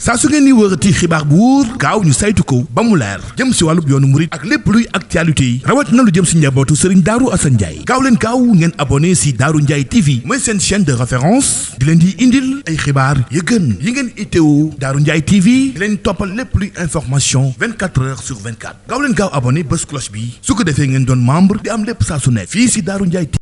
saa su ngeen ni wërati xibaar bu wóor gaaw ñu saytu ko ba mu leer jëm si wàllub yoonu murit ak lépp luy actualité yi rawat na lu jëm si njabootu Serigne Darou Assane Ndiaye gaaw leen gaaw ngeen abonné si Darou Ndiaye TV mooy seen chaîne de référence di leen di indil ay xibaar yu gën yi ngeen itteewu Darou Ndiaye TV di leen toppal lépp luy information 24 heures sur 24 gaaw leen gaaw abonné bés cloche bi su ko defee ngeen doon membre di am lépp saa su nekk fii si Darou Ndiaye TV.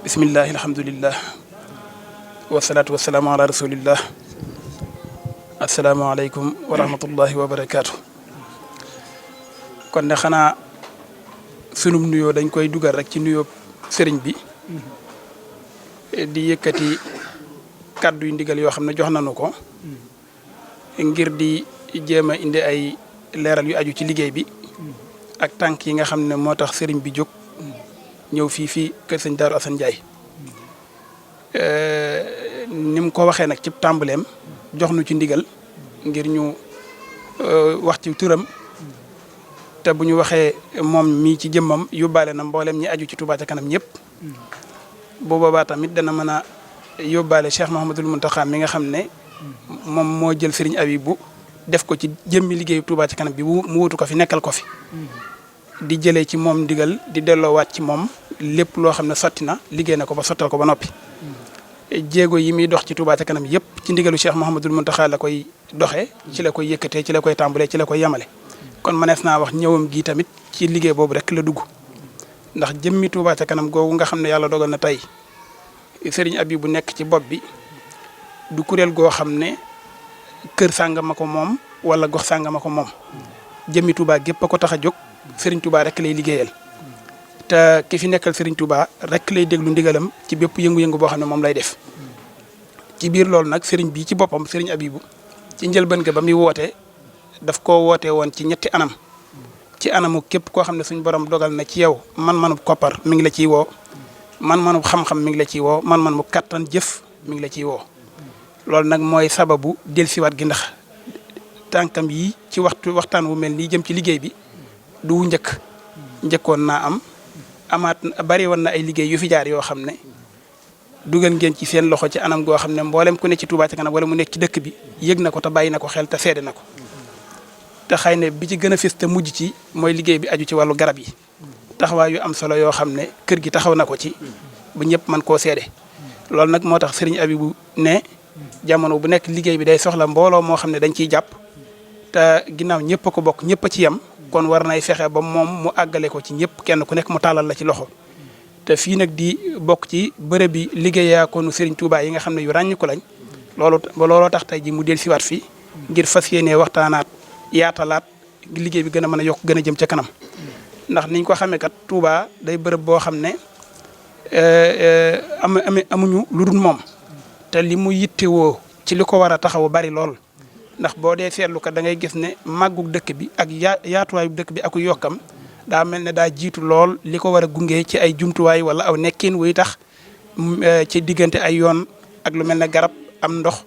bismillahi alhamdulillah wasalaatu wasalaamu ala rasulillah asalaamaaleykum wa rahmatullahi wa barakaatu. kon ne xanaa sunum nuyoo dañ koy dugal rek ci nuyoo sëriñ bi di yëkkati kàddu yu ndigal yoo xam ne jox nañu ko ngir di jéem a indi ay leeral yu aju ci liggéey bi ak tànk yi nga xam ne moo tax sëriñ bi jóg ñëw fii kër sëñ Darou Assane Ndiaye ni mu ko waxee nag ci tàmbaleem jox nu ci ndigal ngir ñu wax ci turam te bu ñu waxee moom mii ci jëmmam yóbbaale na mboolem ñi aju ci Touba ca kanam ñëpp bu boobaa tamit dana mën a yóbbaale Cheikh Mouhamadoul Mountakha mi nga xam ne moom moo jël Serigne Abibou def ko ci jëmmi liggéeyu Touba ca kanam bi mu wutu ko fi nekkal ko fi. di jëlee ci moom ndigal di delloowaat ci moom lépp loo xam ne sotti na liggéey na ko ba sottal ko ba noppi. jéego yi muy dox ci Touba ca kanam yëpp ci ndigalu Cheikh Mouhamadoul Mountakha la koy doxee ci la koy yëkkatee ci la koy tàmbalee ci la koy yemale. kon mënees naa wax ñëwam gi tamit ci liggéey boobu rek la dugg ndax jëmmi Touba ca kanam googu nga xam ne yàlla dogal na tey Serigne Abibou nekk ci bopp bi du kuréel goo xam ne kër sàngama ko moom wala gox sàngama ko moom jëmmi Touba gépp a ko tax a jóg Serigne Touba rek lay liggéeyal te ki fi nekkal Serigne Touba rek lay déglu ndigalam ci bépp yëngu-yëngu boo xam ne moom lay def ci biir loolu nag sëriñ bi ci boppam sëriñ Abibu ci njëlbeen ga ba muy woote daf koo woote woon ci ñetti anam ci anamu képp koo xam ne suñu borom dogal na ci yow man-manub koppar mi ngi la ciy woo man-manub xam-xam mi ngi la ciy woo man-man mu kattan jëf mi ngi la ciy woo loolu nag mooy sababu dellusiwaat gi ndax tànkam yi ci waxtaan wu mel nii jëm ci liggéey bi du wu njëkkoon naa amaat bari woon na ay liggéey yu fi jaar yoo xam ne dugal ngeen ci seen loxo ci anam goo xam ne mboolem ku ne ci Touba ca kanam wala mu nekk ci dëkk bi yëg na ko te bàyyi na ko xel te seede na ko te xëy na bi ci gën a fës te mujj ci mooy liggéey bi aju ci wàllu garab yi taxawaay yu am solo yoo xam ne kër gi taxaw na ko ci ba ñëpp mën koo seede loolu nag moo tax Serigne Abibou ne jamono bu nekk liggéey bi day soxla mbooloo moo xam ne dañ ciy jàpp te ginnaaw ñëpp a ko bokk ñëpp a ci yem kon war nay fexe ba moom mu àggale ko ci ñëpp kenn ku nekk mu tàllal la ci loxo te fii nag di bokk ci bërëb bi liggéeyaakoonu Serigne Touba yi nga xam ne yu ràññ ko lañ looloo tax tey ji mu del siwaat fii ngir fas yéenee waxtaanaat yaatalaat liggéey bi gën a mën a yokk gën a jëm ca kanam ndax niñ ko xamee kat Touba day bërëb boo xam ne amuñu lu dul moom te li mu yittewoo ci li ko war a taxaw bari lool ndax boo dee seetlu kat da ngay gis ne màggug dëkk bi ak yaatuwaayu dëkk bi ak yokkam daa mel ne daa jiitu lool li ko war a gunge ci ay jumtuwaay wala aw nekkin wuy tax ci diggante ay yoon ak lu mel ne garab am ndox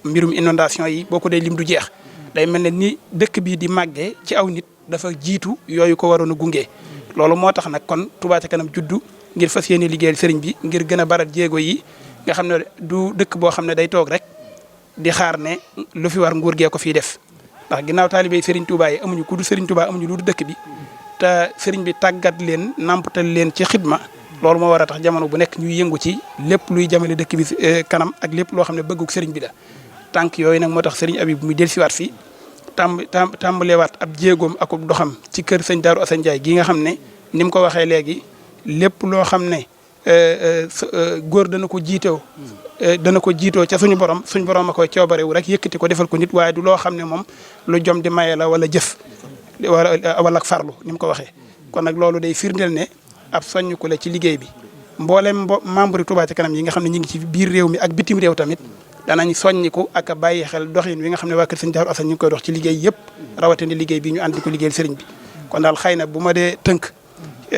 mbirum inondation yi boo ko dee lim du jeex day mel ne ni dëkk bi di màggee ci aw nit dafa jiitu yooyu ko waroon a gunge loolu moo tax nag kon Touba ca kanam juddu ngir fas yéene liggéeyal sëriñ bi ngir gën a baral jéego yi nga xam ne du dëkk boo xam ne day toog rek di xaar ne lu fi war nguur gee ko fii def ndax ginnaaw taalibey Serigne Touba yi amuñu ku du Serigne Touba amuñu lu du dëkk bi te Serigne bi tàggat leen nampatal leen ci xidma loolu moo war a tax jamono bu nekk ñuy yëngu ci lépp luy jamale dëkk bi kanam ak lépp loo xam ne bëggug Serigne bi la. tànk yooyu nag moo tax Serigne Abibou muy dellusiwaat fii tàmbalewaat ab jéegoom ak doxam ci kër sëñ Darou Assane Ndiaye gi nga xam ne ni mu ko waxee léegi lépp loo xam ne góor dana ko jiitoo ca suñu borom a koy coobarewu rek yëkkati ko defal ko nit waaye du loo xam ne moom lu jom di maye la wala jëf wala ak farlu ni mu ko waxee kon nag loolu day firndeel ne ab soññ ko la ci liggéey bi mboolem membre Touba ca kanam yi nga xam ne ñu ngi ci biir réew mi ak bitim réew tamit danañ soññiku ak a bàyyi xel doxin wi nga xam ne waa kër sëñ Darou Assane ñu ngi koy dox ci liggéey yëpp rawatina liggéey bi ñu ànd di ko liggéeyal sëriñ bi kon daal xëy na bu ma dee tënk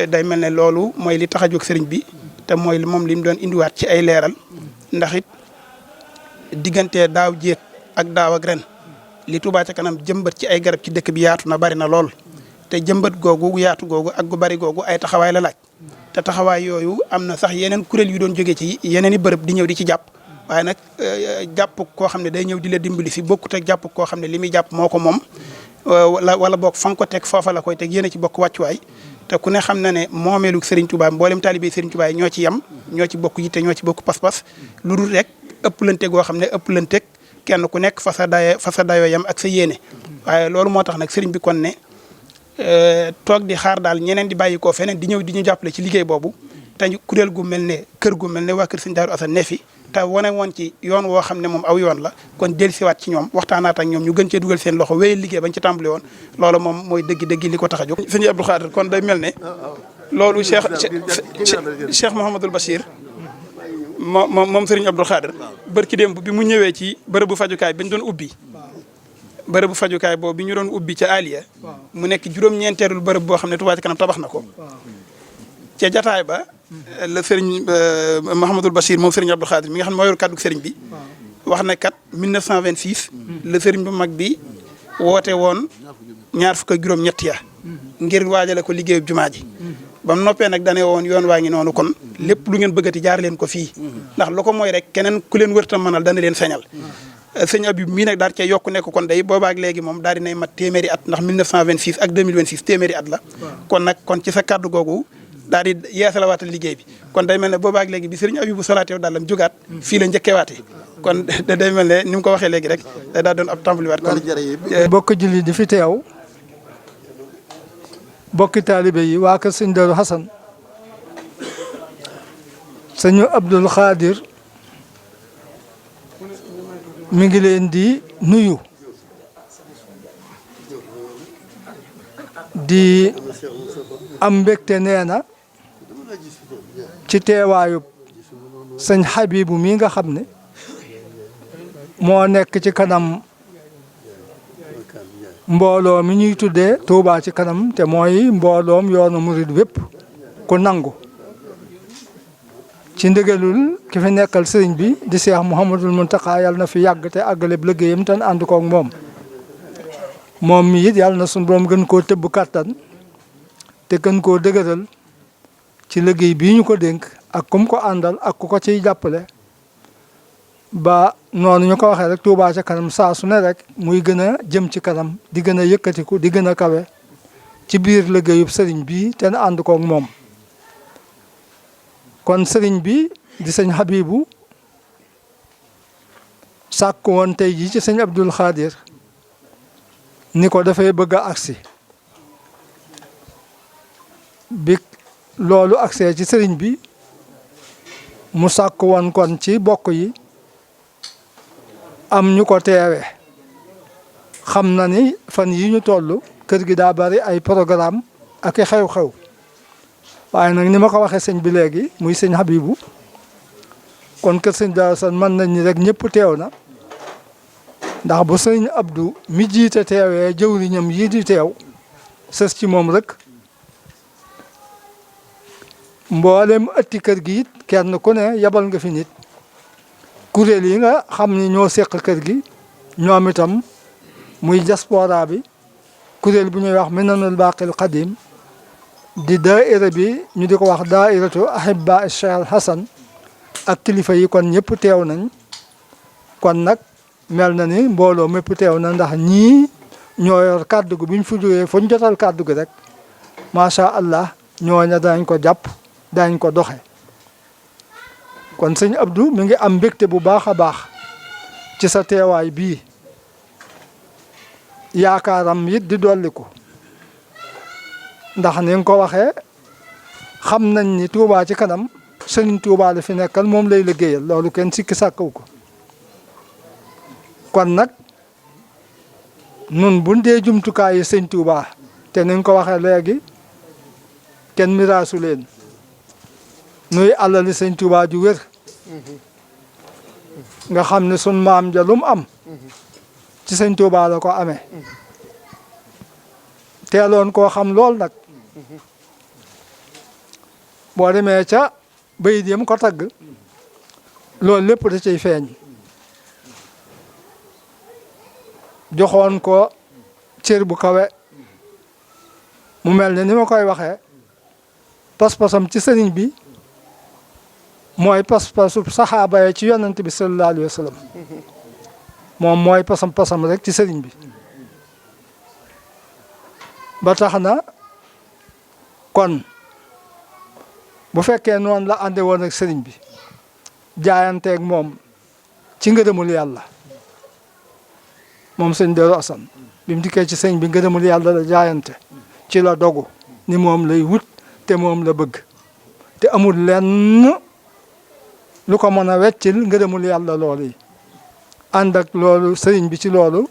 day mel ne loolu mooy li tax a jóg sëriñ bi te mooy moom li mu doon indiwaat ci ay leeral ndax it diggante daaw jéeg ak daaw ak ren li Touba ca kanam jëmbat ci ay garab ci dëkk bi yaatu na bari na lool te jëmbat googu yaatu googu ak gu bari googu ay taxawaay la laaj te taxawaay yooyu am na sax yeneen kuréel yu doon jóge ci yeneen i bërëb di ñëw di ci jàpp waaye nag jàpp koo xam ne day ñëw di la dimbali si bokkut ak jàpp koo xam ne li muy jàpp moo ko moom wala boog fa nga ko teg foofa la koy teg yéen a ci bokk wàccuwaay te ku ne xam na ne moomeelu Serigne Touba mboolem taalibe Serigne Touba yi ñoo ci yem ñoo ci bokk yitte ñoo ci bokk pas-pas lu dul rek ëpplante goo xam ne ëpplante kenn ku nekk fa sa dayoo yem ak sa yéene waaye loolu moo tax nag Serigne bi kon ne toog di xaar daal ñeneen di bàyyi koo feneen di ñëw di ñu jàppale ci liggéey boobu te kuréel gu mel ne kër gu mel ne waa kër Serigne Darou Assane ne fi te wane woon ci yoon woo xam ne moom aw yoon la kon dellusiwaat ci ñoom waxtaanaat ak ñoom ñu gën cee dugal seen loxo wéyal liggéey bañ ci tàmbali woon loolu moom mooy dëgg-dëgg li ko tax a jóg. sëñ Abdou Khadir kon day mel ne loolu Cheikh Mouhamadul Bachir moom sëriñ Abdou Khadir barki démb bi mu ñëwee ci bërëbu fajukaay bañ doon ubbi bërëbu fajukaay boobu bi ñu doon ubbi ca Aliya mu nekk juróom-ñeenteelul bërëb boo xam ne Touba ca kanam tabax na ko ca jataay ba la sëriñ Mouhamadul Bachir moom sëriñ Abdou Khadir mi nga xam ne moo yor kàddu sëriñ bi wax ne kat 1926 la sëriñ bu mag bi woote woon ñaar fukk ak juróom-ñett ya ngir waajale ko liggéeyu jumaa ji ba mu noppee nag dane woon yoon waa ngi noonu kon lépp lu ngeen bëggati jaar leen ko fii ndax lu ko mooy rek keneen ku leen wërta mënal dana leen sañal sëñ Abib mii nag daal cee yokku nekk kon day boobaak léegi moom daal dinay mat téeméeri at ndax 1926 ak 2026 téeméeri at la kon nag kon ci sa kàddu googu daal di yeesalawaatal liggéey bi kon day mel ne boobaak léegi bi sëriñ Abibu solaateew daal lam jógaat fii la njëkkeewaatee kon day mel ne ni mu ko waxee léegi rek day daal doon ab tàmbaliwaat kon bokk julli di fi teew bokki taalibe yi waa kër sëñ Darou Assane sëñu Abdul Khadir mi ngi leen di nuyu di am mbégte nee na ci teewaayu sëñ Habibu mi nga xam ne moo nekk ci kanam mbooloo mi ñuy tuddee Touba ci kanam te mooy mbooloom yoonu murid wépp ku nangu ci ndigalul ki fi nekkal sëriñ bi di Cheikh Mouhamadul Mountakha yàlla na fi yàgg te àggale liggéeyam te ànd koog moom mi it yàlla na suñu borom gën koo tëbb kàttan te gën koo dëgëral ci liggéey bii ñu ko dénk ak kum ko àndal ak ku ko ciy jàppale ba noonu ñu ko waxee rek Touba ca kanam saa su ne rek muy gën a jëm ci kanam di gën a yëkkatiku di gën a kawe ci biir liggéeyub sëriñ bi te na ànd koog moom kon sëriñ bi di sëñ Habibu sàkk woon tey jii ci sëñ Abdul Xaadir ni ko dafay bëgg a agsi bi loolu agsee ci sëriñ bi mu sàkk woon kon ci bokk yi am ñu ko teewe xam na ni fan yi ñu toll kër gi daa bari ay programme ak i xew-xew waaye nag ni ma ko waxee sëñ bi léegi muy sëñ Habibu kon kër sëñ Daaru Asan mën nañ ni rek ñëpp teew na ndax bu sëñ Abdou mi jiite teewee jëwriñam yii di teew sës ci moom rek mboolem ëtti kër gi it kenn ku ne yabal nga fi nit kuréel yi nga xam ni ñoo seq kër gi ñoom itam muy diaspora bi kuréel bu ñuy wax Minanul Baqil Qadim di daaira bi ñu di ko wax daairatu Ahibba Cheikh Al Hasan ak kilifa yi kon ñëpp teew nañ kon nag mel na ni mbooloo mépp teew na ndax ñii ñoo yor kàddu gi bu ñu fi jógee fu ñu jotal kàddu gi rek macha allah ñooña dañ ko jàpp dañ ko doxe kon sëñ Abdou mi ngi am mbégte bu baax a baax ci sa teewaay bii yaakaaram it di dolliku ndax ni nga ko waxee xam nañ ni Touba ci kanam sëriñ Touba la fi nekkal moom lay liggéeyal loolu kenn sikki sàkkaw ko kon nag nun bu dee jumtukaay yi sëñ Touba te ni nga ko waxee léegi kenn miraasu leen nuy alali sëñ Touba ju wér nga xam ne sun maam ja lu mu am ci sëñ Touba la ko amee teeloon koo xam lool nag boo demee ca bayit yam ko tagg loolu lépp da cay feeñ joxoon ko cër bu kawe mu mel ne ni ma koy waxee pas-pasam ci sëriñ bi mooy pas-pasu saxaaba yi ci yonent bi sallallahu alayhi wa sallam moom mooy pasam rek ci sëriñ bi ba tax na kon bu fekkee noonu la ànde woon ak sëriñ bi jaayanteeg moom ci ngërëmul yàlla moom sëñ Daaru Asan bi mu dikkee ci sëñ bi ngërëmul yàlla la jaayante ci la dogu ni moom lay wut te moom la bëgg te amul lenn lu ko mën a weccil ngërëmul yàlla loolu yi ànd ak loolu sëriñ bi ci loolu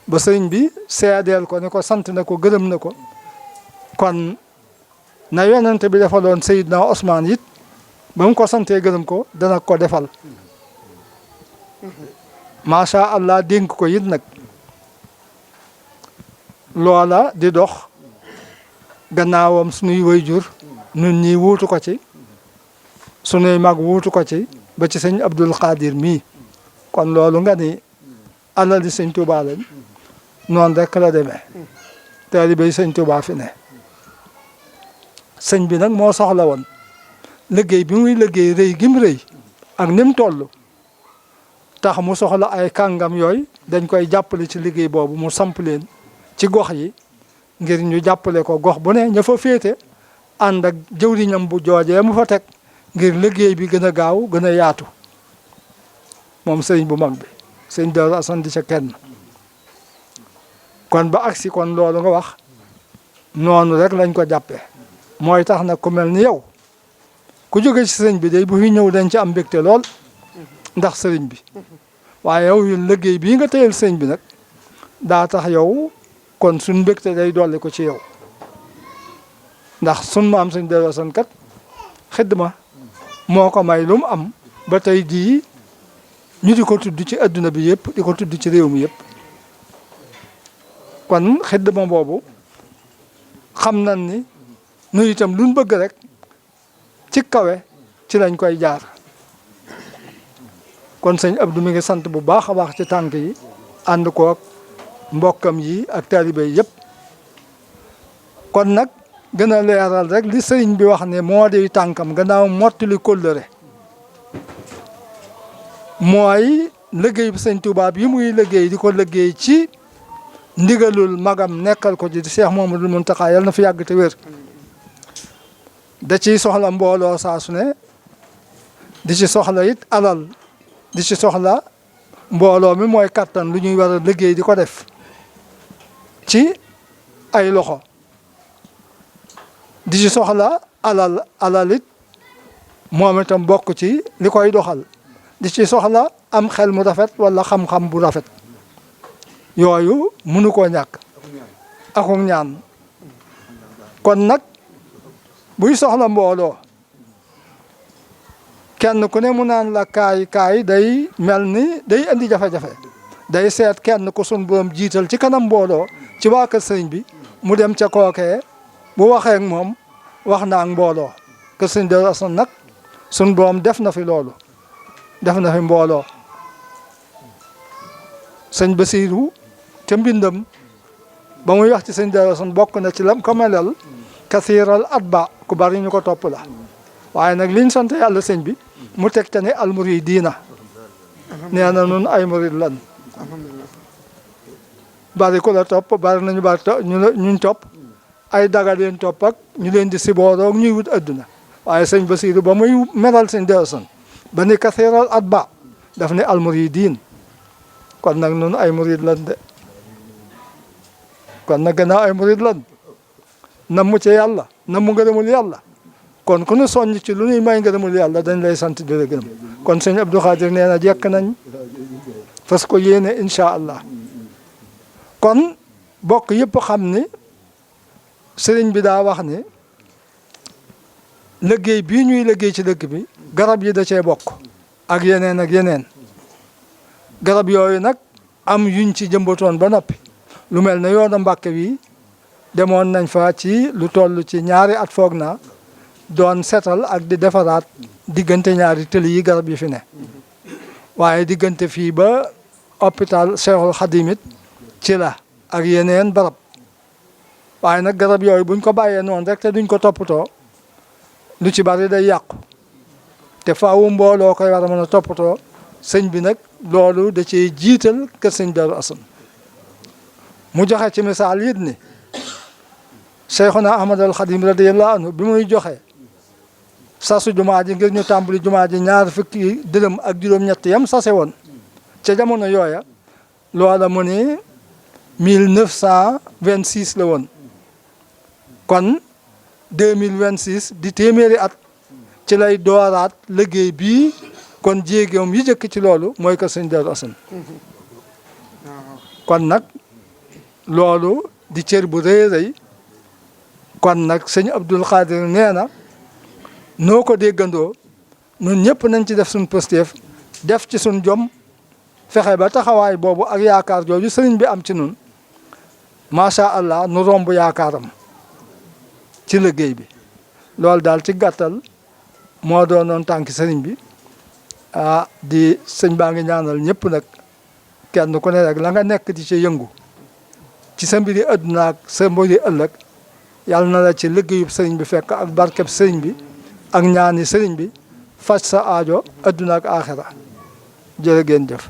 ba sëriñ bi seedeel ko ne ko sant na ko gërëm na ko kon na yonente bi defaloon Seydina Osmaan it ba mu ko santee gërëm ko dana ko defal macha allah dénk ko it nag loola di dox gannaawam sunuy wayjur nun ñi wuutu ko ci sunuy mag wuutu ko ci ba ci sëñ Abdul Xaadir mii kon loolu nga ni alali sëñ Touba lañ noonu rek la demee taalibe yi sëñ Touba fi ne sëñ bi nag moo soxla woon liggéey bi muy liggéey rëy gim rëy ak ni mu toll tax mu soxla ay kàngam yooyu dañ koy jàppale ci liggéey boobu mu samp leen ci gox yi ngir ñu jàppale ko gox bu ne ña fa féete ànd ak jëwriñam bu joojee mu fa teg ngir liggéey bi gën a gaaw gën a yaatu moom sëriñ bu mag bi sëñ Daaru Asan di ca kenn kon ba agsi kon loolu nga wax noonu rek lañ ko jàppee mooy tax nag ku mel ni yow ku jóge ci sëriñ bi day bu fi ñëw dañ ci am mbégte lool ndax sëriñ bi waaye yow yu liggéey bii nga téyel sëriñ bi nag daa tax yow kon suñ mbégte day dolli ko ci yow ndax sun maam sëñ Daaru Asan kat xidma moo ko may lu mu am ba tey jii ñu di ko tudd ci adduna bi yëpp di ko tudd ci réew mi yëpp kon xidma boobu xam nañ ni nu itam luñ bëgg rek ci kawe ci lañ koy jaar kon sëñ Abdou mi ngi sant bu baax a baax ci tànk yi ànd koog mbokkam yi ak taalibe yëpp kon nag gën a leeral rek li sëriñ bi wax ne moo di tànkam gannaaw mottali kóllëre mooy liggéey bi sëñ Tuubaa yi muy liggéey di ko liggéey ci ndigalul magam nekkal ko ci di Cheikh Mouhamadoul Mountakha yal na fi yàgg te wér da ciy soxla mbooloo saa su ne di ci soxla it alal di ci soxla mbooloo mi mooy kattan lu ñuy war a liggéey di ko def ci ay loxo di ci soxla alal it moom itam bokk ci li koy doxal di ci soxla am xel mu rafet wala xam-xam bu rafet yooyu mënu koo ñàkk akuk ñaan kon nag buy soxla mbooloo kenn ku ne mu naan la kaay day mel ni day indi jafe-jafe day seet kenn ku sun borom jiital ci kanam mbooloo ci waa kër sëriñ bi mu dem ca kookee bu waxee ak moom wax naa ak mbooloo kër sëriñ Darou Assane nag sun borom def na fi loolu def na fi mbooloo sëñ Basiiru ca mbindam ba muy wax ci sëñ Darou Assane bokk na ci lam ko melal kasiiral atba ku bari ñu ko topp la waaye nag liñ sant yàlla sëñ bi mu teg te ne almuridiina nee na nun ay murid lan bari ku la topp bari nañu bari ñuñ topp ay daga leen topp ak ñu leen di sibooroog ñuy wut adduna waaye sëñ Basiiru ba muy melal sëñ Darou Assane ba ni kasiiral atba daf ne almuridiin kon nag nun ay murid lan de kon nag gannaaw ay murid lan namu ci yàlla namu ngërëmul yàlla kon ku nu soññ ci lu ñuy may ngërëmul yàlla dañ lay sant di la gërëm kon sëñ Abdou Khadir nee na jekk nañ fas ko yéene incha allah kon bokk yëpp xam ni sëriñ bi daa wax ni liggéey bii ñuy liggéey ci dëkk bi garab yi da cee bokk ak yeneen garab yooyu nag am yuñ ci jëmbatoon ba noppi lu mel ne yoonu Mbàkke wi demoon nañ fa ci lu toll ci ñaari at foog naa doon setal ak di defaraat diggante ñaari tëli yi garab yi fi ne waaye diggante fii ba hôpital Cheikhul Khadim it ci la ak yeneen barab waaye nag garab yooyu buñ ko bàyyee noonu rek te duñ ko toppatoo lu ci bari day yàqu te faawu mbooloo koy war a mën a toppatoo sëñ bi nag loolu da cee jiital kër sëñ Darou Assane mu joxe ci misaal it ni Cheikhuna Ahmadul Khadim radiyallahu anhu bi muy joxe sasu jumaa ji ngir ñu tàmbali jumaa ji 20 dërëm ak juróom-ñett yam sase woon ca jamono yooya loola mu ni 1926 la woon kon 2026 di téeméeri at ci lay dooraat liggéey bii kon jéegoom yi jëkk ci loolu mooy ko sëñ Darou Assane kon nag loolu di cër bu rëy rëy kon nag sëñ Abdou Khadir nee na noo ko déggandoo ñun ñëpp nañ ci def suñ pësteef def ci suñ jom fexe ba taxawaay boobu ak yaakaar jooju sëriñ bi am ci nun macha allah nu romb yaakaaram ci liggéey bi loolu daal ci gàttal moo doonoon tànki sëriñ bi di sëñ baa ngi ñaanal ñëpp nag kenn ku ne rek la nga nekk di ci yëngu ci sa mbiri àdduna ak sa mbiri ëllëg yàlla na la ci liggéeyub sëriñ bi fekk ak barkeb sëriñ bi ak ñaani sëriñ bi faj sa aajo àdduna ak aaxira jërë ngeen jëf.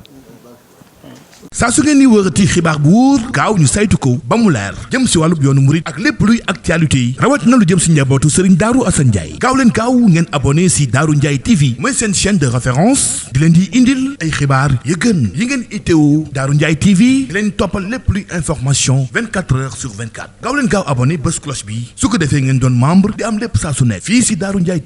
saa su ngeen di wërati xibaar bu wóor gaaw ñu saytu ko ba mu leer jëm si wàllub yoonu murit ak lépp luy actualité yi rawat na lu jëm si njabootu Serigne Darou Assane Ndiaye gaaw leen gaaw ngeen abonné si Darou Ndiaye TV mooy seen chaîne de référence di leen di indil ay xibaar yu gën yi ngeen itteewu Darou Ndiaye TV di leen toppal lépp luy information 24 heures sur 24 gaaw leen gaaw abonné bés cloche bi su ko defee ngeen doon membre di am lépp saa su ne fii si Darou Ndiaye